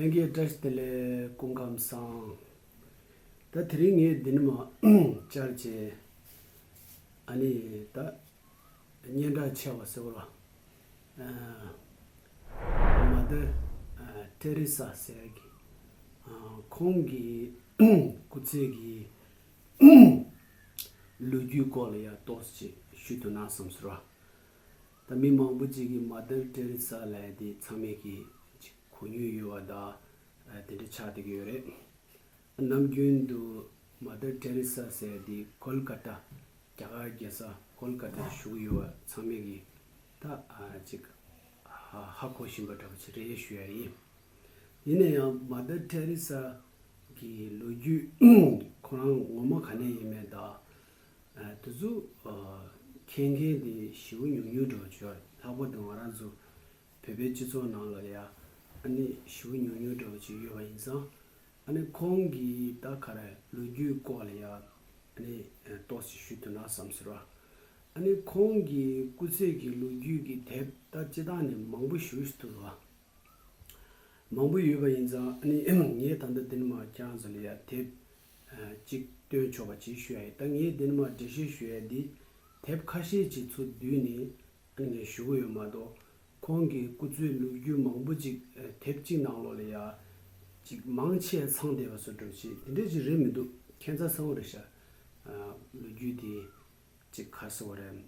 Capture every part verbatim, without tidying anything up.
ལྷན་རྒྱས་བཀྲ་ཤིས་བདེ་ལེགས། སྐུ་ཁམས་བཟང་། ད་དེ་རིང་ངས་འདི་ནས་མར་བཅར་བྱས། ཨ་ནི་ད་སྙན་གྲགས་ཆེ་བ་ཟེར་བ་ལ། ཨ་མ་དར་ཨ་ཏེ་རེ་ས་ཟེར་གི། ཨ་ཁོང་གི་སྐུ་ཚེ་གི་ལོ་རྒྱུས་སྐོར་ལ་ཡང་ཏོག་ཙམ་ཞུ་ཐུབ་ན་བསམ་སོང་། ད་མི་མང་པོ་ཅིག་གིས་མ་དར་ཏེ་རེ་ས་ལབ་ཡ་དེ་ཚང་མས་ཀྱིས་ཅིག་གོ་མྱོང་ཡོད་པ་དང་། ཨ་དེ་འདྲ་ཆགས་བསྡད་ཀྱི་ཡོད་རེད། ནམ་རྒྱུན་དུ་མ་དར་ཏེ་རེ་ས་ཟེར་ཡ་དེ་ཀོལ་ཀ་ཏ། རྒྱ་གར་རྒྱལ་ས་ཀོལ་ཀ་ཏ་བཞུགས་ཡོད་པ་ཚང་མས་ཀྱིས་ད་ཨ་ཅིག་ཧ་ཧ་གོ་བཞིན་པ་འདྲ་པོ་ཅིག་རེད་ཞུ་ཡ་ཡིན། ཡིན་ན་ཡང་མ་དར་ཏེ་རེ་ས་གི་ལོ་རྒྱུས་ཁོ་རང་ངོ་མ་ག་ནས་ཡིན་མིན་དང་། ཨ་དེ་ཚོ་ཨ་མཁྱེན་མཁན་དེ་ཞེ་པོ་ཉུང་ཉུང་འདྲ་པོ་ཅིག་ཡོད་རེད། ལྷག་པར་དུ་ང་རང་ཚོ་བོད་པའི་སྤྱི་ཚོགས་ནང་ལ་ཡ་ཨ་ནི་ཞེ་པོ་ཉུང་ཉུང་འདྲ་པོ་ཅིག་ཡོད་པ་ཡིན་ཙང་། ཨ་ནི་ཁོང་གི་ད་ག་རེ་ལོ་རྒྱུས་སྐོར་ལ་ཡ་ཨ་ནི་ཏོག་ཙམ་ཞུ་ཐུབ་ན་བསམ་ཟེར་བ། ཨ་ནི་ཁོང་གི་སྐུ་ཚེ་གི་ལོ་རྒྱུས་ཀྱི་དེབ་ད་སྤྱིར་བཏང་ནས་མང་པོ་ཞེ་པོ་ཞིག་འདུག་བ། མང་པོ་ཡོད་པ་ཡིན་ཙང་ཨ་ནི་ངས་ད་ལྟ་འདི་ནས་མར་ཁྱེད་རང་ཚོ་ལ་ཡ་དེབ་ཨ་གཅིག་སྟོན་ཆོག་པ་ཅིག་ཞུ་ཡ་ཡིན། ད་ངས་འདི་ནས་མར་འགྲེལ་བཤད་ཞུ་ཡ་འདི་དེབ་ཁ་ཤས་ཅིག་ཚུར་བསྡུས་ནས་ཨ་ནི་ངས་ཞུ་གི་ཡོད་མ་གཏོགས། ཁོང་གི་སྐུ་ཚེའི་ལོ་རྒྱུས་མང་པོ་ཅིག་ཨ་དེབ་གཅིག་ནང་ལོགས་ལ་ཡ་ཅིག་མང་ཆེ་ཚང་བསྡད་པ་བཟོ་འདྲ་ཅིག་དེ་འདྲ་ཅིག་རེད་མི་འདུག་ཁྱད་མཚར་ཚ་པོ་རེད་ཤག་ཨ་ལོ་རྒྱུས་དེ་ཅིག་ག་རེ་ཟེར་དགོས་རེད།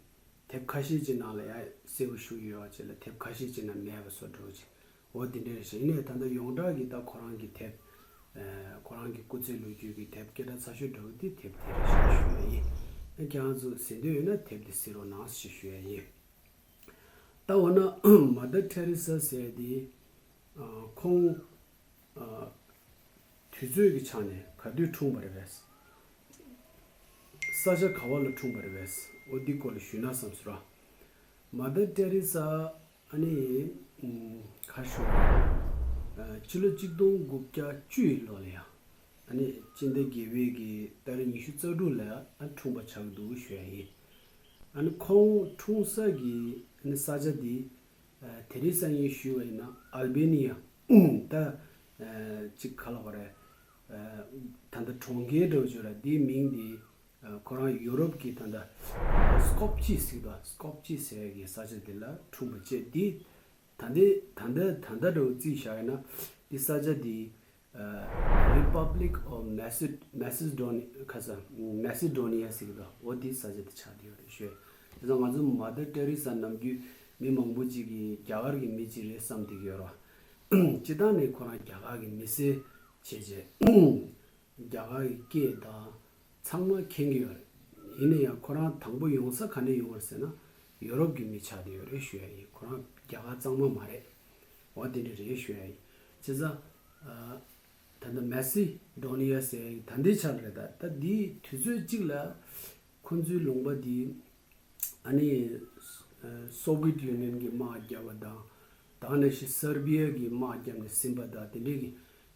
དེབ་ཁ་ཤས་ཅིག་ནང་ལ་ཡ་གསལ་པོ་ཞུ་ཡོད་པ་ཅིག་ལ་དེབ་ཁ་ཤས་ཅིག་ནང་མེད་པ་བཟོ་འདྲ་ཅིག་འོ་དེ་འདྲ་རེད་ཤག་ཡིན་ནའི་ད་ལྟ་ཡོངས་གྲགས་ཀྱི་ད་ཁོ་རང་གི་དེབ། ཨ་ཁོ་རང་གི་སྐུ་ཚེའི་ལོ་རྒྱུས་ཀྱི་དེབ་སྐད་གྲགས་ཚ་ཤོས་འདྲ་པོ་དེ་དེབ་དེ་རེད་ཤག་ཞུ་ཡ་ཡིན། ཨ་ཁྱེད་རང་ཚོ་གཟིགས་འདོད་ཡོད་ན་དེབ་དེ་གཟིགས་རོགས་གནང་ཞེས་ཞུ་ཡ་ཡིན། ད་འོ་ན་མ་དར་ཏེ་རེ་ས་ཟེར་དེ་ཨ་ཁོང་ཨ་དུས་ཚོད་ཀྱི་ཆ་ནས་ག་དུས་འཁྲུངས་པ་རེད་པས། ས་ཆ་ག་བ་ལ་འཁྲུངས་པ་རེད་པས། འོ་འདི་སྐོར་ལ་ཞུས་ན་བསམ་སོང་། མ་དར་ཏེ་རེ་ས་ཨ་ནི་ཨམ་ག་རེ་ཞུ་དགོས་རེད། ཨ་ཕྱི་ལོ་གཅིག་སྟོང་དགུ་བརྒྱ་བཅུ་ཡི་ལོ་ལ་ཡ་ཨ་ནི་སྤྱི་ཟླ་བརྒྱད་པའི་གི་ཏ་རིག་ཉི་ཤུ་རྩ་དྲུག་ལ་ཨ་འཁྲུངས་པ་ཆགས་འདུག་ཞུ་ཡ་ཡིན། ཨ་ནི་ཁོང་འཁྲུངས་ས་གི་ཨ་ནི་ས་ཆ་འདི་ཨ་དེ་རིང་སང་ཉིན་ཞུས་པ་ཡིན་ན་ཨལ་བེ་ནི་ཡ། ད་ཨ་ཅིག་ག་ལབ་དགོས་རེད། ཨ་ད་ལྟ་གྲོང་ཁྱེར་འདྲ་པོ་ཅིག་ཡོད་རེད། དེའི་མིང་དེ་ཨ་ཁོ་རང་ཡུ་རོབ་ཀྱི་ད་ལྟ་སྐོབ་ཅི་ཟེར་གི་འདུག་སྐོབ་ཅི་ཟེར་གི་ས་ཆ་དེ་ལ་འཁྲུངས་པ་བྱས། དེ་ད་ལྟའི་ད་ལྟ་ད་ལྟ་འདྲ་པོ་རྩིས་བཞག་ཡིན་ན་དེ་ས་ཆ་དེ་ཨ་Republic of Maced- Macedonia ཁ་ས་Macedonia ཟེར་གི་འདུག་འོ་དེ་ས་ཆ་དེ་ཆགས་བསྡད་ཡོད་རེད་ཞུ། དེ་ཚོ་ང་ཚོ་མ་དར་ཏེ་རེ་ས་ནམ་རྒྱུན་མི་མང་པོ་ཅིག་གིས་རྒྱ་གར་གྱི་མི་ཅིག་རེད་བསམ་བསྡད་ཀྱི་ཡོད་རེད། སྤྱིར་བཏང་ནས་ཁོ་རང་རྒྱ་གར་གྱི་མི་སེར་བྱས་བྱས། རྒྱ་གར་གྱི་སྐད་དང་ཚང་མ་མཁྱེན་གྱི་ཡོད་རེད། ཡིན་ན་ཡང་ཁོ་རང་དང་པོ་ཡོང་ས་ག་ནས་ཡོང་བ་རེད་ཟེར་ན་ཡུ་རོབ་ཀྱི་མི་ཆགས་བསྡད་ཡོད་རེད་ཞུ་ཡ་ཡིན། ཁོ་རང་རྒྱ་གར་གཙང་མ་མ་རེད། འོ་དེ་འདྲ་རེད་ཞུ་ཡ་ཡིན། བྱས་ཙང་ཨ་ད་ལྟ་མེ་སི་ཌོ་ནི་ཡ་ཟེར་ཡ་ཡིན། ད་ལྟའི་ཆར་རེད། ད་ད་འདིའི་དུས་ཚོད་གཅིག་ལ་ཁོ་ཚོའི་ལུང་པ་འདི་ཨ་ནི་ཨ་སོ་བི་ཡེཊ་ཡུ་ནི་ཡན་གྱིས་དམག་བརྒྱབ་པ་དང་། དེ་ནང་བཞིན་སར་བི་ཡ་གིས་དམག་བརྒྱབ་ནས་ཟིན་པ་དང་། དེ་འདྲའི་གི་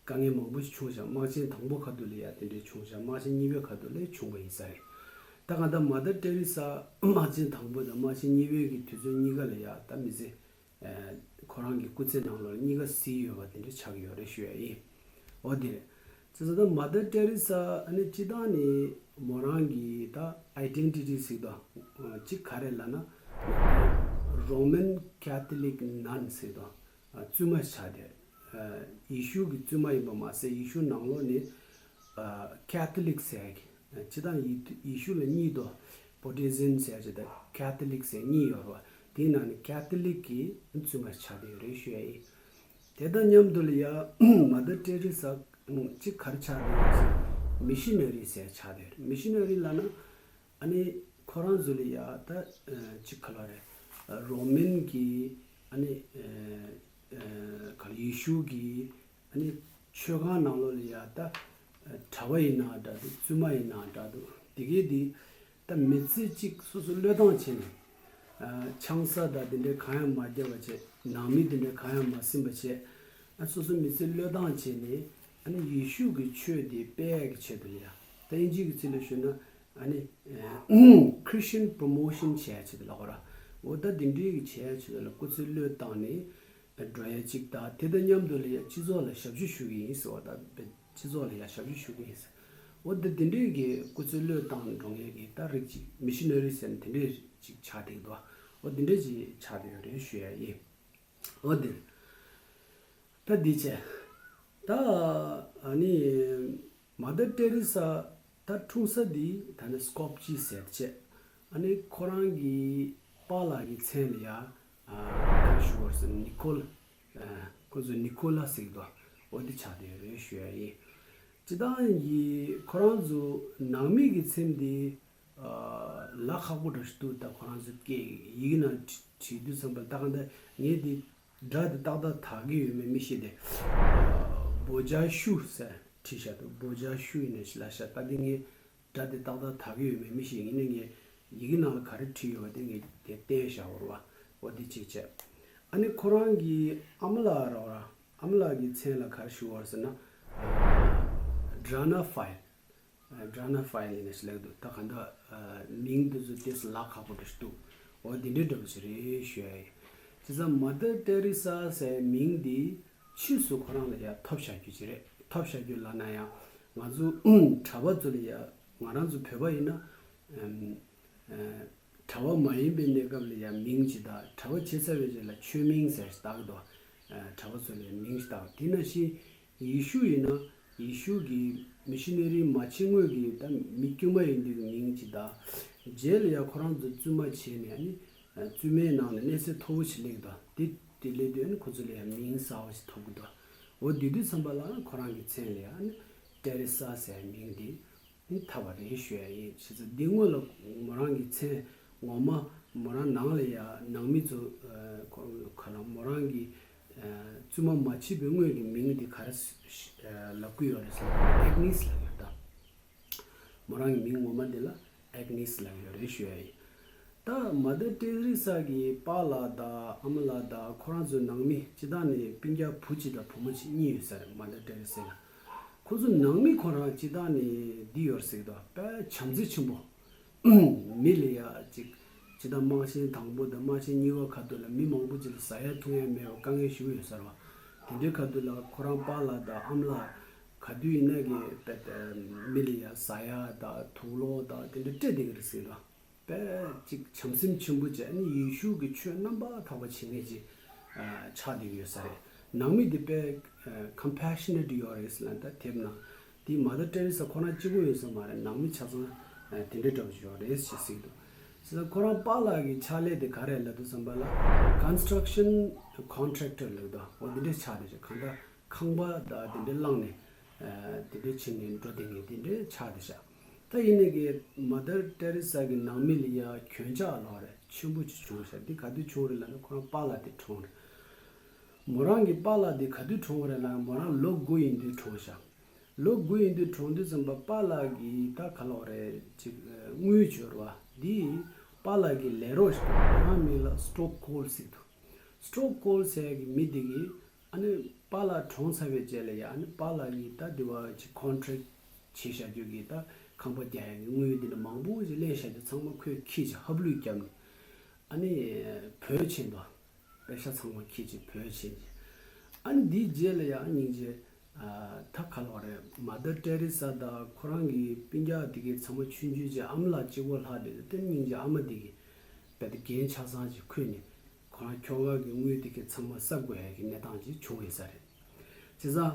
དཀའ་ངལ་མང་པོ་ཞིག་བྱུང་ཤག་དམག་ཆེན་དང་པོ་ཁ་ཐུག་ལ་ཡ་དེ་འདྲའི་བྱུང་ཤག་དམག་ཆེན་གཉིས་པའི་ཁ་ཐུག་ལ་བྱུང་བ་ཡིན་ས་རེད། ད་གང་ལྟར་མ་དར་ཏེ་རེ་ས་དམག་ཆེན་དང་པོ་དང་དམག་ཆེན་གཉིས་པའི་གི་དུས་ཚོད་གཉིས་ཀ་ལ་ཡ་ད་མི་ཚེ་ཨ་ཁོ་རང་གི་སྐུ་ཚེ་ནང་ལོགས་ལ་གཉིས་ཀ་གཟིགས་ཡོད་པ་དེ་འདྲ་ཆགས་ཀྱི་ཡོད་རེད་ཞུ་ཡ་ཡིན། འོ་དེ་རེད། བྱས་ཙང་ད་མ་དར་ཏེ་རེ་ས་ཨ་ནི་སྤྱིར་བཏང་ནས་མོ་རང་གི་ད་ཨའི་ཌེན་ཊི་ཊི་ཟེར་དང་གཅིག་ག་རེ་ལབ་ན་རོ་མན་ཁེ་ཐོ་ལིག་ནན་ཟེར་དང་བཙུན་མ་ཆགས་བསྡད། ཡེ་ཤུ་གི་བཙུན་མ་ཡིན་པ་མ་ཟད་ཡེ་ཤུ་ནང་ལོགས་ནས་ཨ་ཁེ་ཐོ་ལིག་ཟེར་གི་སྤྱིར་བཏང་ཡེ་ཡེ་ཤུ་ལ་གཉིས་འདུག་པོ་རོ་ཊེ་སི་ཊན་ཟེར་གྱི་དང་ཁེ་ཐོ་ལིག་ཟེར་གཉིས་ཡོད་རེད་པ། དེའི་ནང་ནས་ཁེ་ཐོ་ལིག་གི་བཙུན་མ་ཆགས་བསྡད་ཡོད་རེད་ཞུ་ཡ་ཡིན། དེ་དང་མཉམ་དུ་ལ་ཡ་མ་དར་ཏེ་རེ་ས་གཅིག་ག་རེ་ཆགས་བསྡད་ཡོད་ཟེར་མི་ཤི་ན་རི་ཟེར་ཆགས་བསྡད་ཡོད་རེད། མི་ཤི་ན་རི་ལབ་ན་ཨ་ནི་ཁོ་རང་ཚོ་ལ་ཡ་ད་ཅིག་ག་ལབ་རེད། རོ་མན་གྱི་ཨ་ནི་ག་ལ་ཡེ་ཤུ་གི་ཨ་ནི་ཆོས་ཁང་ནང་ལོགས་ལ་ཡ་ད་གྲྭ་པ་ཡིན་ན་འདྲ་འདུག་བཙུན་མ་ཡིན་ན་འདྲ་འདུག་དེ་གའི་དེ་ད་མི་ཚེ་གཅིག་སོ་སོ་བློས་བཏང་བྱས་ནས་ཨ་ཆང་ས་དང་དེ་འདྲའི་གང་ཡང་མ་བརྒྱབ་པ་བྱས། ནང་མི་དེ་འདྲའི་གང་ཡང་མ་ཟིན་པ་བྱས། ཨ་སོ་སོ་མི་ཚེ་བློས་བཏང་བྱས་ནས་ཨ་ནི་ཡེ་ཤུ་གི་ཆོས་དེ་སྤེལ་ཡག་གི་ཆེད་དུ་ལ་ཡ། ད་དབྱིན་ཇི་གི་ཚིག་ལ་ཞུས་ན་ཨ་ནི་Christian promotion བྱེད་ཡག་ཆེད་དུ་ལབ་དགོས་རེད། འོ་ད་དེ་འདྲའི་གི་བྱེད་ཡག་ཆེད་དུ་ལ་སྐུ་ཚེ་བློས་བཏང་ནས། འགྲོ་ཡ་གཅིག་དང་དེ་དང་མཉམ་དུ་ལ་ཡ་སྤྱི་ཚོགས་ལ་ཞབས་ཞུ་ཞུ་གི་ཡིན་ཟེར་བ་དང་སྤྱི་ཚོགས་ལ་ཡ་ཞབས་ཞུ་ཞུ་གི་ཡིན་ཟེར། འོ་དེ་དེ་འདྲའི་གི་སྐུ་ཚེ་བློས་བཏང་འགྲོ་མཁན་གི་ད་རིགས་གཅིག་མི་ཤི་ན་རི་ཟེར་ན་དེ་འདྲའི་གཅིག་ཆགས་བསྡད་འདུག་འོ་དེ་འདྲའི་གཅིག་ཆགས་བསྡད་ཡོད་རེད་ཞུ་ཡ་ཡིན། འོ་དེ། ད་འདི་བྱས། ད་ཨ་ནི་མ་དར་ཏེ་རེ་ས་ད་འཁྲུངས་ས་འདི་ད་ནི་སྐོབ་ཅི་ཟེར་བྱས། ཨ་ནི་ཁོ་རང་གི་པཱ་ལགས་ཀྱི་མཚན་ལ་ཡ་ཨ་ག་ཞུ་བར་སོང་ནི་ཁོ་ལ་ཨ་ཁོ་ཚོ་ནི་ཁོ་ལ་ཟེར་གི་འདུག་འོ་འདི་ཆགས་བསྡད་ཡོད་རེད་ཞུ་ཡ་ཡིན། སྤྱིར་བཏང་གི་ཁོ་རང་ཚོ་ནང་མི་གི་མཚན་འདི་ལ་ཁག་པོ་འདྲ་ཞིག་འདུག་ད་ཁོ་རང་ཚོ་སྐད་ཡིག་ནང་བྲི་བྲིས་དུས་ཙམ་པ་ད་ག་འདྲ་ངས་འདི་སྒྲ་འདི་ཏག་ཏག་དག་གི་ཡོད་མེད་མི་ཤེས་ཏེ། བོ་ཇ་ཤུ་ཟེར་བྲིས་བཞག་འདུག་བོ་ཇ་ཤུ་ཡིན་ན་ཞིག་ལ་ཤ་ད་འདི་ངས་སྒྲ་འདི་ཏག་ཏག་དག་གི་ཡོད་མེད་མི་ཤེས། ཡིན་ན་ངས་ཡི་གེ་ནང་ལ་ག་རེ་བྲིས་ཡོད་པ་དེ་ངས་དེ་བསྟན་བཞག་པ་རེད་བ། འོ་དེ་གཅིག་བྱས། ཨ་ནི་ཁོ་རང་གི་ཨ་མ་ལགས་ར་བ་ར་ཨ་མ་ལགས་ཀྱི་མཚན་ལ་ག་རེ་ཞུ་བ་རེད་ཟེར་ན། ཌ་ན་ཧྥ་ཡལ། ཌ་ན་ཧྥ་ཡལ་ཡིན་ན་ཞིག་ལབ་འདུག་ད་ག་འདྲ་མིང་དེ་ཚོ་ཏོག་ཙམ་ལ་ཁག་པོ་འདྲ་ཞིག་འདུག་འོ་དེ་འདྲའི་འདྲ་པོ་ཞིག་རེད་ཞུ་ཡ་ཡིན། བྱས་ཙང་མ་དར་ཏེ་རེ་ས་ཟེར་མིང་འདི་ཕྱིས་སུ་ཁོ་རང་ལ་ཡ་ཐོབ་བཞག་རྒྱུ་ཅིག་རེད། ཐོབ་བཞག་རྒྱུ་ལབ་ན་ཡང་ང་ཚོ་གྲྭ་པ་ཚོ་ལ་ཡ་ང་རང་ཚོ་བོད་པ་ཡིན་ན་ཨམ་ཨ་གྲྭ་པ་མ་ཡིན་པའི་གནས་སྐབས་ལ་ཡ་མིང་ཅིག་བཏགས། གྲྭ་པ་བྱས་ཚར་བའི་རྗེས་ལ་ཆོས་མིང་ཟེར་ཞིག་བཏགས་འདུག་གྲྭ་པ་ཚོ་ལ་ཡ་མིང་ཞིག་བཏགས། དེ་ནང་བཞིན་ཡེ་ཤུ་ཡིན་ན་ཡེ་ཤུ་གི་མི་ཤི་ནེ་རི་མ་ཕྱིན་སྔོན་གྱི་ད་མི་དཀྱུས་མ་ཡིན་དུས་ཀྱི་མིང་ཅིག་བཏགས། རྗེས་ལ་ཡ་ཁོ་རང་ཚོ་བཙུན་མ་བྱས་ནས་ཨ་ནི་བཙུན་མའི་ནང་ནས་གནས་ཚད་མཐོ་པོ་ཞིག་སླེབས་འདུག་དེ་དེ་སླེབས་དུས་ཨ་ནི་ཁོ་ཚོ་ལ་ཡང་མིང་གསར་པ་ཞིག་ཐོབ་ཀྱི་འདུག་འོ་དེ་དུས་ཙམ་པ་ལ་ཁོ་རང་གི་མཚན་ལ་ཡང་ཨ་ནི་ཏེ་རེ་ས་ཟེར་མིང་དེ་ནི་ཐོབ་པ་རེད་ཞུ་ཡ་ཡིན། བྱས་ཙང་འདི་སྔོན་ལ་མོ་རང་གི་མཚན་ངོ་མ་མོ་རང་ནང་ལ་ཡ་ནང་མི་ཚོ་ཁོ་ཁ་ལ་མོ་རང་གི་བཙུན་མ་མ་བྱས་པའི་སྔོན་གྱི་མིང་དེ་ག་རེ་ལབ་ཀྱི་ཡོད་རེད་ཟེར་ན་ཨེག་ནིས་ལབ་ཡོད་ད། མོ་རང་གི་མིང་ངོ་མ་དེ་ལ་ཨེག་ནིས་ལབ་ཡོད་རེད་ཞུ་ཡ་ཡིན། ད་མ་དར་ཏེ་རེ་ས་གི་པཱ་ལགས་དང་ཨ་མ་ལགས་དང་ཁོ་རང་ཚོའི་ནང་མི་སྤྱིར་བཏང་ནས་སྤུན་ཀྱག་བུ་གཅིག་དང་བུ་མོ་གཅིག་གཉིས་ཡོད་ས་རེད། མ་དར་ཏེ་རེ་ས་ལ་ཁོ་ཚོ་ནང་མི་ཁོ་རང་སྤྱིར་བཏང་ནས་འདི་ཡོད་རེད་ཟེར་གི་འདུག་དཔེ་བྱམས་བརྩེ་ཆེན་པོ། མི་ལ་ཡ་ཅིག་སྤྱིར་བཏང་དམག་ཆེན་དང་པོ་དང་དམག་ཆེན་གཉིས་པ་ཁ་ཐུག་ལ་མི་མང་པོ་ཅིག་ལ་ཟ་ཡ་འཐུང་ཡ་མེད་པ་དཀའ་ངལ་ཞེ་པོ་ཡོད་ས་རེད་བ། དེ་འདྲའི་ཁ་ཐུག་ལ་ཁོ་རང་པཱ་ལགས་དང་ཨ་མ་ལགས་ག་དུས་ཡིན་ན་གི་དཔེ་མི་ལ་ཡ་ཟ་ཡ་དང་དུག་ལོག་དང་དེ་འདྲ་སྤྲད་བསྡད་ཀྱི་རེད་ཟེར་ལ། དཔེ་ཅིག་བྱམས་སེམས་ཆེན་པོ་བྱས་ནས་ཡེ་ཤུ་གི་ཆོས་རྣམ་པར་དག་པ་བྱེད་མཁན་ཅིག་ཆགས་བསྡད་ཀྱི་ཡོད་ས་རེད། ནང་མི་འདི་དཔེ་ཀམ་པེ་ཤི་ནེ་ཊི་ཡོད་རེད་ཟེར་ལ་ད་དེབ་ནང་དེ་མ་དར་ཏེ་རེ་ས་ཁོ་རང་གཅིག་པོ་ཡོད་ས་མ་རེད། ནང་མི་ཆ་ཚང་དེ་འདྲའི་འདྲ་པོ་ཅིག་ཡོད་རེད་ཞེས་གཟིགས་འདུག་ཟེར་ན་ཁོ་རང་པཱ་ལགས་ཀྱི་ཕྱག་ལས་དེ་ག་རེ་ལབ་དུས་ཙམ་པ་ལ་ཀོན་སི་ཊྲག་ཤན་ཀོན་ཊེག་ཊར་ལབ་དང་འོ་འདི་འདྲའི་ཆགས་བསྡད་ཤག་གང་ལྟར་ཁང་པ་དང་དེ་འདྲའི་བསླངས་ནས་དེ་འདྲའི་བྱས་ནས་འགྲོ་བསྡད་མཁན་དེ་འདྲའི་ཆགས་བསྡད་ཤག་ད་ཡིན་ནའི་གི་མ་དར་ཏེ་རེ་ས་གི་ནང་མི་ལ་ཡ་གྱོན་ཆས་ལོག་རེད་ཆེན་པོ་ཅིག་བྱུང་ཤག་འདི་ག་དུས་བྱུང་རེད་ལབ་ན་ཁོ་རང་པཱ་ལགས་དེ་གྲོངས་རེད། མོ་རང་གི་པཱ་ལགས་དེ་ག་དུས་གྲོངས་རེད་ལབ་ན་མོ་རང་ལོ་དགུ་ཡིན་དུས་གྲོངས་ཤག་ལོ་དགུ་ཡིན་དུས་གྲོངས་དུས་ཙམ་པ་པཱ་ལགས་ཀྱི་ད་ག་ལོག་རེད་ཅིག་དངུལ་འབྱོར་བ་འདི་པཱ་ལགས་ཀྱི་ལས་རོགས་ཤིག་ཁོ་རང་མིང་ལ་སི་ཊོབ་ཀོལ་ཟེར་འདུག་སི་ཊོབ་ཀོལ་ཟེར་གི་མི་དེ་གིས་ཨ་ནི་པཱ་ལགས་གྲོངས་ཚར་བའི་རྗེས་ལ་ཡ་ཨ་ནི་པཱ་ལགས་ཀྱིས་ད་དེ་བ་ཅིག་ཀོན་ཊེག་བྱས་བཞག་རྒྱུ་གི་ད་ཁང་པ་རྒྱག་ཡ་གི་དངུལ་དེ་འདྲ་མང་པོ་ཞིག་ལེན་བཞག་རྒྱུ་ཚང་མ་ཁོས་ཁྱེར་བྱས་ཧབ་ལུས་བརྒྱབ་ནས་ཨ་ནི་བོད་ཕྱིན་པ། པེ་ཤ་ཚང་མ་ཁྱེར་བྱས་བོད་ཕྱིན་བྱས། ཨ་ནི་འདིའི་རྗེས་ལ་ཡང་སྙིང་རྗེ། ད་ག་ལོག་རེད། མ་དར་ཏེ་རེ་ས་དང་ཁོ་རང་གི་སྤུན་ཀྱག་དེ་གའི་ཚང་མ་ཆུང་ཆུང་བྱས་ཨ་མ་ལགས་གཅིག་པོ་ལྷག་བསྡད་དེ་སྙིང་རྗེ་ཨ་མ་དེ་གིས་རྦད་དེ་འགན་ཆ་ཚང་ཅིག་ཁུར་ནས་ཁོ་རང་ཁྱོ་ག་གི་དངུལ་དེ་གའི་ཚང་མ་བསག་དགོས་ཡ་གི་གནས་སྟངས་ཅིག་བྱུང་ཡོད་ས་རེད། བྱས་ཙང་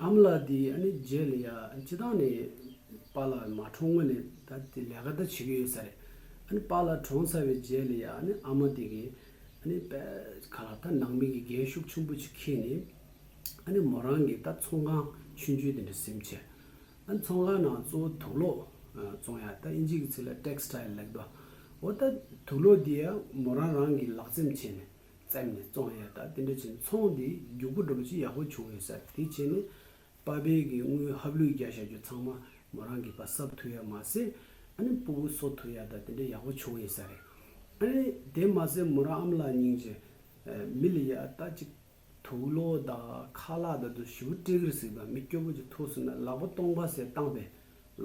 ཨ་མ་ལགས་དེ་ཨ་ནི་རྗེས་ལ་ཡ་སྤྱིར་བཏང་ནས་པཱ་ལགས་མ་གྲོངས་སྔོན་ནས་ད་དེ་ལས་ཀ་ད་བྱེད་ཀྱི་ཡོད་ས་རེད། ཨ་ནི་པཱ་ལགས་གྲོངས་ཚར་བའི་རྗེས་ལ་ཡ་ཨ་ནི་ཨ་མ་དེ་གིས་ཨ་ནི་དཔེ་ག་ལ་ད་ནང་མི་གི་འགན་ཤུགས་ཆེན་པོ་ཅིག་འཁྱེར་ནས་ཨ་ནི་མོ་རང་གི་ད་ཚོང་ཁང་ཆུང་ཆུང་དེ་འདྲ་ཟིན་བྱས། ཨ་ནི་ཚོང་ཁང་ནང་གཙོ་བོ་དུག་ལོག་བཙོང་ཡ་ད་ཨིན་ཇི་གི་ཚིག་ལ་ཊེག་སི་ཊའིལ་ལབ་འདུག་འོ་ད་དུག་ལོག་དེ་ཡ་མོ་རང་རང་གི་ལག་རྩེད་བྱས་ནས། བཙེམས་ནས་བཙོང་ཡ་ད་དེ་འདྲ་བྱས་ནས་ཚོང་འདི་རྒྱུག་པོ་འདྲ་པོ་ཅིག་ཡག་པོ་བྱུང་ཡོད་ས་རེད། དེ་བྱས་ནས་པ་ཕའི་གི་དངུལ་ཧབ་ལུས་རྒྱག་བཞག་རྒྱུ་ཚང་མ་མོ་རང་གིས་ཕར་གསབ་ཐུབ་ཡ་མ་ཟད་ཨ་ནི་སྤུ་གུ་གསོ་ཐུབ་ཡ་ད་དེ་འདྲ་ཡག་པོ་བྱུང་ཡོད་ས་རེད། ཨ་ནི་དེ་མ་ཟད་མོ་རང་ཨ་མ་ལགས་སྙིང་རྗེ་མི་ལ་ཡ་ད་ཅིག་དུག་ལོག་དང་ཁ་ལག་དང་དུ་ཞེ་པོ་སྤྲད་ཀྱི་རེད་ཟེར་གི་འདུག་མི་སྐྱོ་པོ་ཅིག་ཐུག་སོང་ན་ལག་པ་སྟོང་པ་ཟེར་བཏང་པས་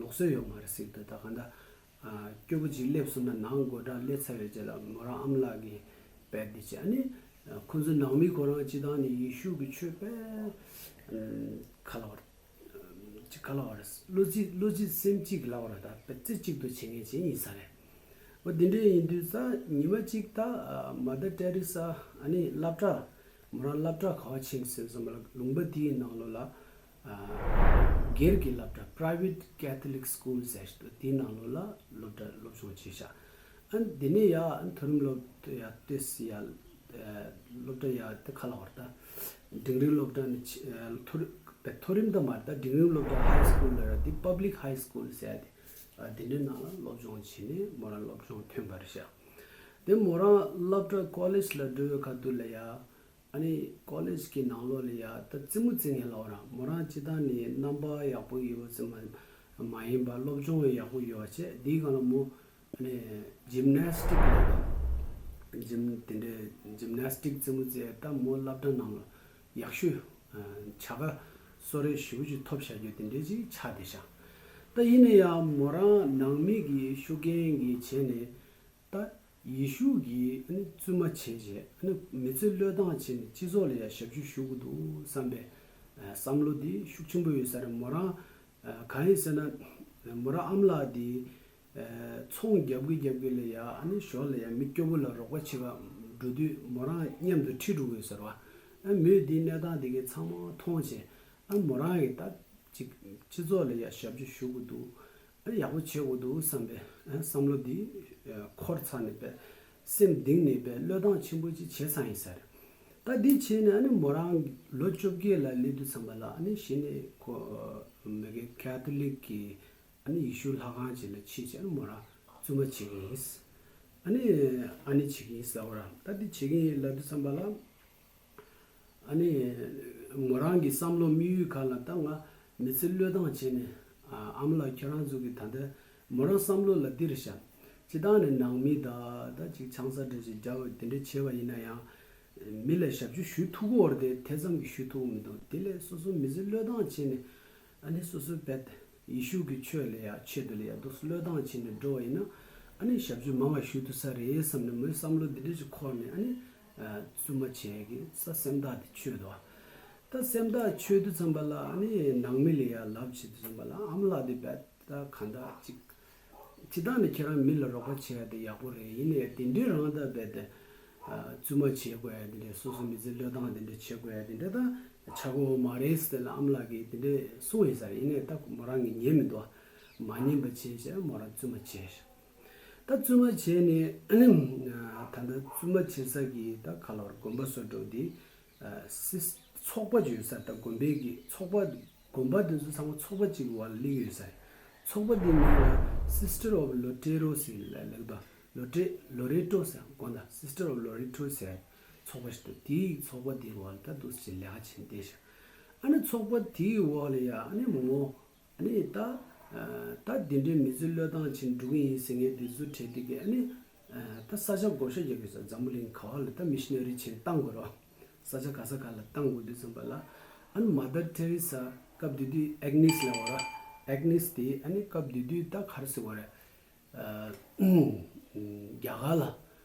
ལོག་སྲོལ་ཡོད་མ་རེད་ཟེར་གི་འདུག་ད་ག་འདྲ། སྐྱོ་པོ་ཅིག་སླེབས་སོང་ན་ནང་སྒོ་འགྲམ་སླེབས་ཚར་བའི་རྗེས་ལ་མོ་རང་ཨ་མ་ལགས་ཀྱིས་དཔེ་འདི་བྱས་ཨ་ནི་ ཁོ་ཚོ་ནང་མི་ཁོ་རང་སྤྱིར་བཏང་ནས་ཡེ་ཤུ་གི་ཆོས་དཔེ་ཨམ་ག་ལབ་དགོས་རེད། ཅིག་ག་ལབ་དགོས་རེད། བློ་གཅིག་བློ་གཅིག་སེམས་གཅིག་ལབ་དགོས་རེད། ད་དཔེ་རྩེ་གཅིག་ཏུ་བྱེད་མཁན་ཅིག་ཡིན་ས་རེད། འོ་དེ་འདྲ་ཡིན་དུས་ཙང་ཉི་མ་གཅིག་ད་མ་དར་ཏེ་རེ་ས་ཨ་ནི་སློབ་གྲྭ་མོ་རང་སློབ་གྲྭ་ག་པར་ཕྱིན་ཟེར་ཙམ་པ་ལ་ལུང་པ་དེའི་ནང་ལོགས་ལ། སྒེར་གྱི་སློབ་གྲྭ་Private Catholic School ཟེར་ཞིག་འདུག་དེའི་ནང་ལོགས་ལ་སློབ་གྲྭ་སློབ་སྦྱོང་བྱས་ཤག་ཨ་དེ་ནས་ཡ་ཨ་མཐོ་རིམ་སློབ་ཡ་ཏོས་ཡ་སློབ་གྲྭ་ཡ་དེ་ག་ལབ་དགོས་རེད། ད་འབྲིང་རིམ་སློབ་གྲྭ་ནས་མཐོ་རིམ་མཐོ་རིམ་ད་མ་རེད། ད་འབྲིང་རིམ་སློབ་གྲྭ་High School ལ་ར་དེ་Public High School ཟེར་ཡ་དེ་དེ་འདྲའི་ནང་ལ་སློབ་སྦྱོང་བྱས་ནས་མོ་རང་སློབ་སྦྱོང་ཐོན་པ་རེད་ཤག་དེ་མོ་རང་སློབ་གྲྭ་College ལ་འགྲོ་བའི་ཁ་ཐུག་ལ་ཡ། ཨ་ནི་College གི་ནང་ལོགས་ལ་ཡ་ད་རྩེད་མོ་རྩེ་མཁན་ལབ་དགོས་རེད། མོ་རང་སྤྱིར་བཏང་ནས་རྣམ་པ་ཡག་པོ་ཡོད་པ་ཙམ་མ་མ་ཡིན་པར་སློབ་སྦྱོང་ཡང་ཡག་པོ་ཡོད་པ་བྱས། འདིའི་སྒང་ལ་མོ་ཨ་ནི་Gymnastic ལབ་དགོས་རེད། Gym དེ་འདྲའི་Gymnastic རྩེད་མོ་རྩེ་ད་མོ་སློབ་གྲྭ་ནང་ལ་ཡག་ཤོས་བྱ་དགའ་གསོལ་རས་ཞེ་པོ་ཅིག་ཐོབ་བཞག་རྒྱུ་དེ་འདྲའི་ཅིག་ཆགས་བསྡད་ཤག་ད་ཡིན་ན་ཡང་མོ་རང་ནང་མི་གི་ཤུགས་རྐྱེན་གྱིས་བྱས་ནས། ད་ཡེ་ཤུ་གིས་ཨ་ནི་བཙུན་མ་བྱས་རྗེས་ཨ་ནི་མི་ཚེ་བློས་བཏང་བྱས་ནས་སྤྱི་ཚོགས་ལ་ཡང་ཞབས་ཞུ་ཞུ་དགོས་འདུག་བསམ་པའི་ཨ་བསམ་བློ་འདི་ཤུགས་ཆེན་པོ་ཡོད་ས་རེད། མོ་རང་ཨ་གང་ཡིན་ཟེར་ན་མོ་རང་ཨ་མ་ལགས་འདི་ཨ་ཚོང་རྒྱབ་ཀྱི་རྒྱབ་ཀྱི་ལ་ཡ་ཨ་ནི་ཞོར་ལ་ཡང་མི་སྐྱོ་པོ་ལ་རོགས་པ་བྱེད་པ་འགྲོ་དུས་མོ་རང་མཉམ་དུ་ཁྲིད་འགྲོ་གི་ཡོད་ས་རེད་བ། ཨ་མོས་འདིའི་གནས་སྟངས་འདི་གའི་ཚང་མ་མཐོང་བྱས། ཨ་མོ་རང་གིས་ད་ཅིག་སྤྱི་ཚོགས་ལ་ཡ་ཞབས་ཕྱི་ཞུ་དགོས་འདུག་ཨ་ཡག་པོ་བྱེད་དགོས་འདུག་བསམ་པའི་ཨ་བསམ་བློ་འདི་ཨ་འཁོར་ཚར་ནས་པས་སེམས་གཏིང་ནས་པས་བློས་བཏང་ཆེན་པོ་ཅིག་བྱས་ཚར་ཡིན་ས་རེད། ད་འདི་བྱས་ནས་ཨ་ནི་མོ་རང་ལོ་བཅོ་བརྒྱད་ལ་སླེབས་དུས་ཙམ་པ་ལ་ཨ་ནི་གཞི་ནས་ཁོ་མ་གི་ཀེ་ཐོ་ལིག་གི་ཨ་ནི་ཡེ་ཤུ་ལྷ་ཁང་ཅིག་ལ་ཕྱིན་བྱས་ཨ་ནི་མོ་རང་བཙུན་མ་བྱེད་ཀྱི་ཡིན། ཨ་ནི་ཨ་ནི་བྱེད་ཀྱི་ཡིན་ཟེར་བ་ར། ད་འདི་བྱེད་ཀྱི་ཡིན་ལབ་དུས་ཙམ་པ་ལ། ཨ་ནི་མོ་རང་གི་བསམ་བློ་དམིགས་ཡུལ་ག་ལ་ད་ང་མི་ཚེ་བློས་བཏང་བྱས་ནས་ཨ་ཨ་མ་ལགས་ཁྱེད་རང་ཚོ་གི་ད་ལྟ་མོ་རང་བསམ་བློ་ལ་འདི་རེད་ཤག་སྤྱིར་བཏང་ནས་ནང་མི་ད་ད་ཅིག་ཆང་ས་འདྲ་ཞིག་རྒྱག་འོས་དེ་འདྲ་བྱས་པ་ཡིན་ན་ཡང་མི་ལ་ཞབས་ཞུ་ཞུ་ཐུབ་ཀྱི་ཡོད་རེད་དེ་དེ་ཙམ་གྱིས་ཞུ་ཐུབ་ཀྱི་མི་འདུག་དེ་ལས་སོ་སོ་མི་ཚེ་བློས་བཏང་བྱས་ནས་ཨ་ནི་སོ་སོའི་བེད། ཡེ་ཤུ་གི་ཆོས་ལ་ཡ་ཆེད་དུ་ལ་ཡ་འདུག་སེ་བློས་བཏང་བྱས་ནས་འགྲོ་བ་ཡིན་ན་ཨ་ནི་ཞབས་ཞུ་མང་བ་ཞུ་ཐུབ་ས་རེད་བསམ་ནས་མོའི་བསམ་བློ་འདི་འདྲ་ཞིག་འཁོར་ནས་ཨ་ནི་བཙུན་མ་བྱས་ཀྱི་ས་སེམས་ཐག་དེ་ཆོད་དོ། ད་སེམས་ཐག་ཆོད་དུས་ཙམ་པ་ལ་ཨ་ནི་ནང་མི་ལ་ཡ་ལབ་བྱེད་དུས་ཙམ་པ་ལ་ཨ་མ་ལགས་དེ་བས་ད་གང་ལྟར་ཅིག་ཅི་ལྟར་ནས་ཁྱེད་རང་མི་ལ་རོགས་པ་བྱེད་ཡ་དེ་ཡག་པོ་རེད། ཡིན་ནའི་དེ་འདྲའི་རང་ད་བས་དེ། བཙུན་མ་བྱེད་དགོས་ཡ་དེ་འདྲས་སོ་སོ་མི་ཚེ་བློས་བཏང་དེ་འདྲས་བྱེད་དགོས་ཡ་དེ་འདྲས་ད་ཆགས་ཀྱི་ཡོད་མ་རེད་ཟེར་ལ་ཨ་མ་ལགས་ཀྱིས་དེ་འདྲས་གསུངས་ཡིན་ས་རེད། ཡིན་ནའི་ད་མོ་རང་གིས་ཉན་མི་འདུག་མ་ཉན་པ་བྱས་བྱས་མོ་རང་བཙུན་མ་བྱས་ཤག་ད་བཙུན་མ་བྱས་ནས་ད་ལྟ་བཙུན་མ་བྱེད་ས་གི་ད་ག་ལ་བར་དགོན་པ་བཟོ་འགྲོ་དེ་སིས་ཚོགས་པ་ཅིག་ཡོད་ས་རེད། ད་དགོན་པའི་གི་ཚོགས་པ་དགོན་པ་དེ་ཚོ་ཚང་མ་ཚོགས་པ་གཅིག་གི་འོག་ལ་སླེབས་ཡོད་ས་རེད། ཚོགས་པ་དེའི་མིང་ལ་Sister of Lotero ཟེར་ལབ་ལབ་ཀྱི་འདུག་ལོ་ཏྲེ་ལོ་རེ་ཏྲོ་ཟེར་དགོངས་དག Sister of Loreto ཟེར་ཚོགས་པ་ཞིག་འདུག་དེའི་ཚོགས་པ་དེའི་འོག་ལ་ད་འདུག་སེ་ལས་ཀ་བྱེད་བསྡད་ཤག་ཨ་ནི་ཚོགས་པ་དེའི་འོག་ལ་ཡ་ཨ་ནི་མོ་ཨ་ནི་ད་ད་དེ་འདྲའི་མི་ཚེ་བློས་བཏང་བྱེད་འགྲོ་གི་ཡིན་ཟེར་མཁན་དེ་ཚོ་གྲས་དེ་གས་ཨ་ནི་ད་ས་ཆ་བགོ་བཤའ་རྒྱག་གི་ས་འཛམ་བུ་གླིང་ག་བ་ལ་ད་མི་ཤི་ན་རི་ཆེན་བཏང་དགོས་རོགས། ས་ཆ་ག་ས་ག་ལ་བཏང་དགོས་དུས་ཙམ་པ་ལ་ཨ་ནི་Mother Teresa སྐབས་དེ་དུས་Agnes ལབ་པ་ར། Agnes དེ་ཨ་ནི་སྐབས་དེ་དུས་ད་ག་རེ་ཟེར་བ་རེད། རྒྱ་གར་ལ་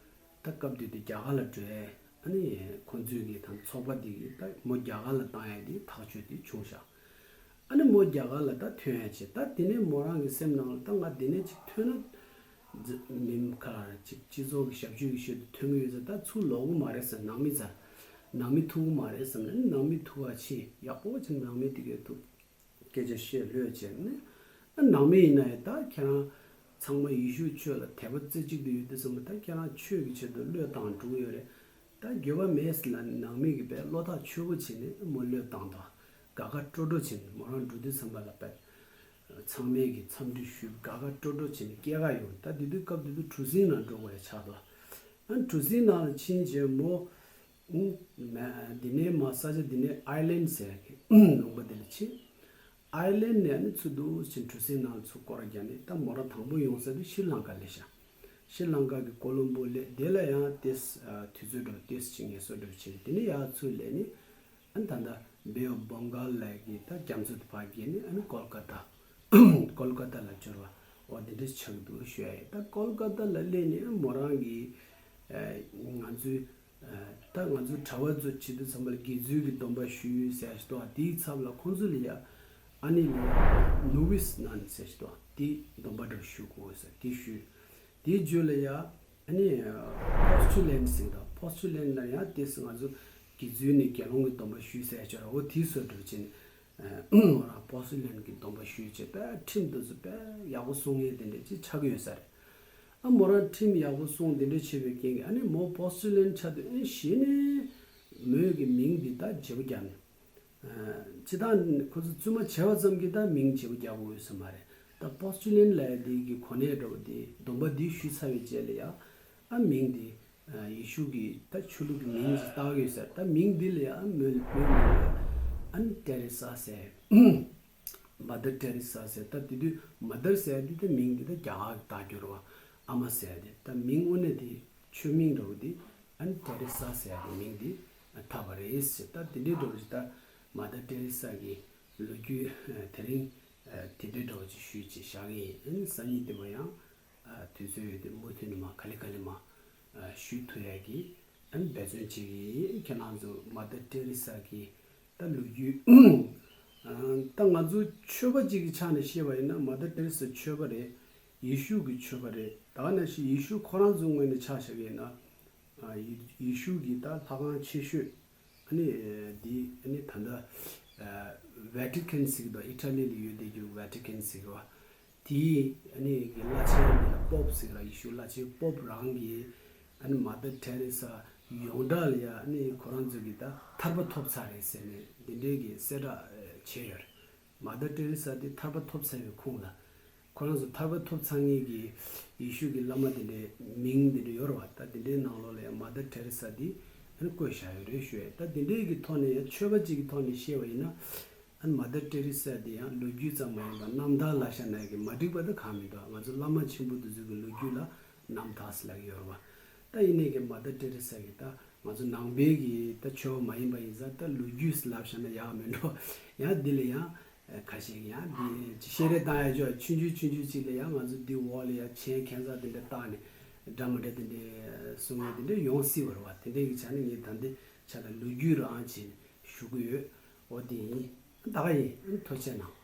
ད་སྐབས་དེ་དུས་རྒྱ་གར་ལ་འགྲོ་ཡས་ཨ་ནི་ཁོང་ཚོའི་གི་ད་ཚོགས་པ་དེ་གི་ད་མོ་རྒྱ་གར་ལ་བཏང་ཡས་དེ་ཐག་གཅོད་དེ་བྱུང་ཤག་ཨ་ནི་མོ་རྒྱ་གར་ལ་ད་ཐོན་ཡ་བྱས། ད་དེ་ནས་མོ་རང་གི་སེམས་ནང་ལ་ད་ང་དེ་ནས་ཅིག་ཐོན་ན་མི་ཁ་ལ་ཅིག་སྤྱི་ཚོགས་ཀྱི་ཞབས་ཞུ་གི་ཆེད་དུ་ཐོན་གི་ཡོད་ཟེར། ད་ཚུར་ལོག་གི་མ་རེད་ཟེར། ནང་མི་ཚ་ནང་མི་ཐུག་གི་མ་རེད་བསམ་ནས་ནང་མི་ཐུག་ག་ཕྱིན། ཡག་པོ་ཅིག་ནང་མི་དེ་གས་ཐུག་སྐད་ཆ་བཤད་ལྷོད་བྱས་ནས་ཨ་ནང་མི་ཡིན་ན་ཡང་ད་ཁྱེད་རང་ཚང་མ་ཡེ་ཤུའི་ཆོས་ལ་དད་པ་རྩེ་གཅིག་ཏུ་ཡོད་དུས་ཙམ་པ་ད་ཁྱེད་རང་ཆོས་ཀྱི་ཆེད་དུ་བློས་བཏང་འགྲོ་གི་ཡོད་རེད། ད་འགྱོད་པ་མེད་ཟེར་ལབ་ནས་ནང་མི་གིས་དཔེ་བློ་ཐག་ཆོད་པོ་བྱས་ནས་མོ་བློས་བཏང་དོ། དགའ་དགའ་སྤྲོ་སྤྲོ་བྱས་ནས་མོ་རང་འགྲོ་དུས་ཙམ་པ་ལ་དཔེ་ཚང་མས་ཀྱིས་འཚམས་འདྲི་ཞུས། དགའ་དགའ་སྤྲོ་སྤྲོ་བྱས་ནས་སྐྱེལ་ག་ཡོང་། ད་དེ་དུས་སྐབས་དེ་དུས་གྲུ་གཟིངས་ནང་འགྲོ་དགོས་ཡ་ཆགས་འདུག་ཨ་གྲུ་གཟིངས་ནང་ལ་ཕྱིན་རྗེས་མོ་འདི་ནས་མ་ས་ཆ་འདི་ནས་ཨའི་ལན་ཟེར་ཡ་གི་ལུང་པ་དེ་ལ་ཕྱིན། ཨའི་ལན་ནས་ཨ་ནི་ཚུར་འདུག་ཕྱིན་གྲུ་གཟིངས་ནང་ལ་ཚུར་སྐོར་རྒྱག་ནས་ད་མོ་རང་དང་པོ་ཡོང་ས་དེ་ཤྲི་ལང་ཀ་སླེབས་ཤག་ཤྲི་ལང་ཀ་གི་ཀོ་ལོམ་བོ་སླེབས། དེ་ལ་ཡང་ཏེས་དུས་ཚོད་འགྲོ་ཏེས་ཅིག་ངལ་གསོ་འགྲོ་བྱས། དེ་ནས་ཡར་ཚུར་སླེབས་ནས་ཨ་ནི་ད་ལྟ་Bay of Bengal ལབ་ཀྱི་ད་རྒྱ་མཚོ་དེ་ཕར་བརྒལ་ནས་ཨ་ནི་ཀོལ་ཀ་ཏ་ཀོལ་ཀ་ཏ་ལ་འབྱོར་བ་འོ་དེ་འདྲ་ཆགས་འདུག་ཞུ་ཡ་ཡིན། ད་ཀོལ་ཀ་ཏ་ལ་སླེབས་ནས་མོ་རང་གིས་ང་ཚོའི་ ད་ང་ཚོ་གྲྭ་བ་ཚོ་བྱེད་དུས་ཙམ་པ་ལ་དགེ་ཚུལ་གྱི་སྡོམ་པ་ཞུས་ཟེར་ཞིག་འདུག་དེའི་ཚབ་ལ་ཁོང་ཚོ་ལ་ཡ་ཨ་ནི་ལ་ཡ་ནུ་བིས་ནན་ཟེར་ཞིག་འདུག་དེ་སྡོམ་པ་འདྲ་ཞུ་དགོས་ཟེར་དེ་ཞུས། དེའི་རྗེས་ལ་ཡ་ཨ་ནི་པོ་སི་ཊུ་ལན་ཟེར་འདུག་པོ་སི་ཊུ་ལན་ལ་ཡ་དེ་ང་ཚོ་དགེ་ཚུལ་ནས་དགེ་སློང་གི་སྡོམ་པ་ཞུས་ཟེར་ཞིག་འོ་དེ་སོགས་འགྲོ་ཕྱིན། མོ་རང་པོ་སི་ཊུ་ལན་གྱི་སྡོམ་པ་ཞུས་བྱས་པས་ཁྲིམས་འདི་ཚོ་དཔེ་ཡག་པོ་སྲུང་མཁན་དེ་འདྲ་ཅིག་ཆགས་ཀྱི་ཡོད་ས་རེད། ཨ་མོ་རང་ཁྲིམས་ཡག་པོ་སྲུང་དེ་འདྲ་བྱས་པའི་རྐྱེན་གྱིས་ཨ་ནི་མོ་པོ་སི་ཊུ་ལན་ཆགས་དུས་ཨ་ནི་གཞི་ནས་མོས་ཀྱི་མིང་འདི་ད་བརྗེ་པོ་བརྒྱབ་ནས། སྤྱིར་བཏང་ཁོ་ཚོ་བཙུན་མ་བྱས་པ་ཙམ་གྱིས་ད་མིང་བརྗེ་པོ་རྒྱག་དགོས་ཡོད་ས་མ་རེད། ད་པོ་སི་ཊུ་ལན་ལབ་ཡ་དེ་གི་གོ་གནས་འདྲ་བོ་དེ་སྡོམ་པ་འདི་ཞུས་ཚར་བའི་རྗེས་ལ་ཡ་ཨ་མིང་འདི། ཡེ་ཤུ་གི་ད་ཆོས་ལུགས་ཀྱི་མིང་ཞིག་བཏགས་ཡོད་ཟེར། ད་མིང་འདི་ལ་ཡང་མོའི་མོའི་མིང་ལ་ཨན་ཏེ་རེ་ས་ཟེར། མ་དར་ཏེ་རེ་ས་ཟེར། ད་དེ་དུས་མ་དར་ཟེར་དེ་ད་མིང་འདི་ད་རྒྱ་གར་གྱི་བཏགས་རྒྱུ་རེད་བ། ཨ་མ་ཟེར་དེ་ད་མིང་དངོས་གནས་དེ་ཆོས་མིང་འདྲ་བོ་དེ་ཨན་ཏེ་རེ་ས་ཟེར་དེ་མིང་འདི་བཏགས་པ་རེད་ཟེར། ད་དེ་འདྲའི་འདྲ་བོ་ཞིག་ད་མ་དར་ཏེ་རེ་ས་གི་ལོ་རྒྱུས་དེ་རིང་དེ་འདྲའི་འདྲ་བོ་ཅིག་ཞུས་ཅིག་བཞག་གི་ཡིན། ཨན་སང་ཉིན་དེ་མ་ཡང་། དུས་ཚོད་ཡོད་དུས་མུ་མཐུད་ནས་མ་ག་ལེ་ག་ལེ་མ་ཞུ་ཐུབ་ཡ་གི་འབད་བརྩོན་བྱེད་ཀྱི་ཡིན། ཁྱེད་རང་ཚོ་མ་དར་ཏེ་རེ་ས་གི་ད་ལོ་རྒྱུས་ད་ང་ཚོ་ཆོས་པ་གཅིག་གི་ཆ་ནས་བཤད་པ་ཡིན་ན་མ་དར་ཏེ་རེ་ས་ཆོས་པ་རེད། ཡེ་ཤུ་གི་ཆོས་པ་རེད། ད་ག་ནང་བཞིན་ཡེ་ཤུ་ཁོ་རང་ཚོའི་ངོས་ནས་ཆ་བཞག་གི་ཡིན་ན། ཡེ་ཡེ་ཤུ་གི་ད་ལྷ་ཁང་ཆེ་ཤོས། ཨ་ནི་འདི་ཨ་ནི་ད་ལྟ་ཝེ་ཊི་ཀན་ཟེར་གི་འདུག་ཨི་ཊ་ལི་ལ་ཡོད་བསྡད་རྒྱུ་ཝེ་ཊི་ཀན་ཟེར་གི་བ། དེའི་ཨ་ནི་གི་བླ་ཆེན་འདི་ལ་པོབ་ཟེར་གི་ར་ཡེ་ཤུ་བླ་ཆེན་པོབ་རང་གིས་ཨ་ནི་མ་དར་ཏེ་རེ་ས་ཡོངས་གྲགས་ལ་ཡ་ཨ་ནི་ཁོ་རང་ཚོ་གི་ད་ཐར་པ་ཐོབ་ཚར་རེད་ཟེར་ནས་འདི་འདྲའི་གི་གསལ་བསྒྲགས་བྱས་ཡོད་རེད། མ་དར་ཏེ་རེ་ས་དེ་ཐར་པ་ཐོབ་ཚར་བའི་ཁོངས་ལ། ཁོ་རང་ཚོ་ཐར་པ་ཐོབ་ཚར་མཁན་གྱི་ཡེ་ཤུ་གི་བླ་མ་དེ་འདྲའི་མིང་དེ་འདྲ་ཡོད་རེད་བ། ད་དེ་འདྲའི་ནང་ལོགས་ལ་ཡང་མ་དར་ཏེ་རེ་ས་དེ་ཨ་ནི་བཀོད་བཞག་ཡོད་རེད་ཞུ་ཡས། ད་དེ་འདྲའི་གི་ཐོག་ནས་ཡང་ཆོས་པ་གཅིག་གི་ཐོག་ནས་བཤད་པ་ཡིན་ན། ཨ་ནི་མ་དར་ཏེ་རེ་ས་དེ་ཡང་ལོ་རྒྱུས་ཙམ་མ་ཡིན་པར་རྣམ་ཐར་ལབ་བཞག་ན་ཡང་གི་མ་འགྲིག་པ་དེ་གང་མི་འདུག་ང་ཚོ་བླ་མ་ཆེན་པོ་དེ་ཚོ་གི་ལོ་རྒྱུས་ལ་རྣམ་ཐར་ཟེར་ལབ་ཀྱི་ཡོད་རེད་བ། ད་ཡིན་ནའི་གི་མ་དར་ཏེ་རེ་ས་གི་ད། ང་ཚོ་ནང་པའི་གི་ད་ཆོས་པ་མ་ཡིན་པ་ཡིན་ཙང་ད་ལོ་རྒྱུས་ལབ་བཞག་ན་ཡག་མིན་འགྲོ། ཡང་འདི་ལ་ཡང་ཁ་ཤས་ཀྱིས་ཡང་འདི་བཤད་རེས་བཏང་ཡ་ཅོ་ཆུང་ཆུང་ཆུང་ཆུང་ཅིག་ལ་ཡང་ང་ཚོ་འདི་འོག་ལ་ཡང་མཆན་ཁྱད་མཚར་དེ་འདྲ་བཏགས་ནས་འདྲ་མི་འདྲ་དེ་འདྲ་གསུང་ཡ་དེ་འདྲ་ཡོང་སྲིད་པ་རེད་བ། དེ་འདྲའི་གི་ཆ་ནས་ངས་ད་འདི་ཆ་ལ་ལོ་རྒྱུས་རང་བྱས་ནས་ཞུ་གི་ཡོད། འོ་དེ་ཡིན། ད་ག་ཡིན། ཐུགས་རྗེ་གནང་།